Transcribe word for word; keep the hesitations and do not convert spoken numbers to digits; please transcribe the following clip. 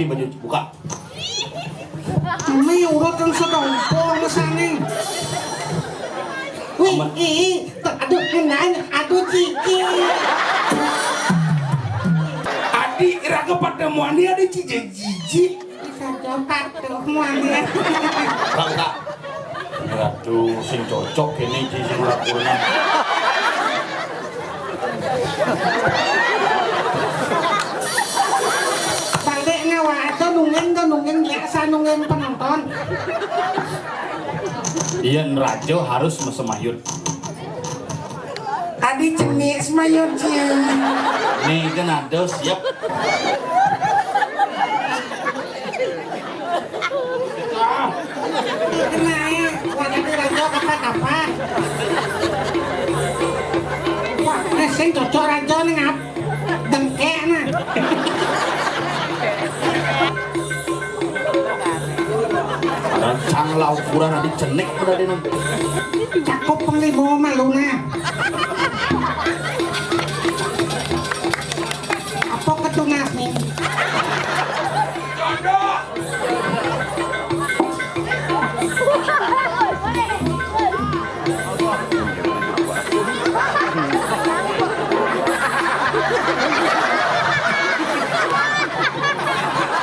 Ini baju buka. Ini urut kan sedompong mesane. Wih, ih, aduh, ngenaan, aduh, ciki. Adi, ira ke pertemuan dia ada cici jiji. Bisa coba tuh, muannya. Buka, buka. Aduh, sing cocok ini di sing lakukan. Balik ngawa atau nungguin tuh, nungguin biasa, nungguin penonton. Iya, raja harus mesemayut. Tadi cenik semayut sih. Nih, kan ada siap. Kenae, wanita raja apa-apa. Wah, eh, sing cocok raja ning ap-, dengkek nah. Padahal cang lah ukuran adik cenik udah di nang. Cakup penglima malu nah.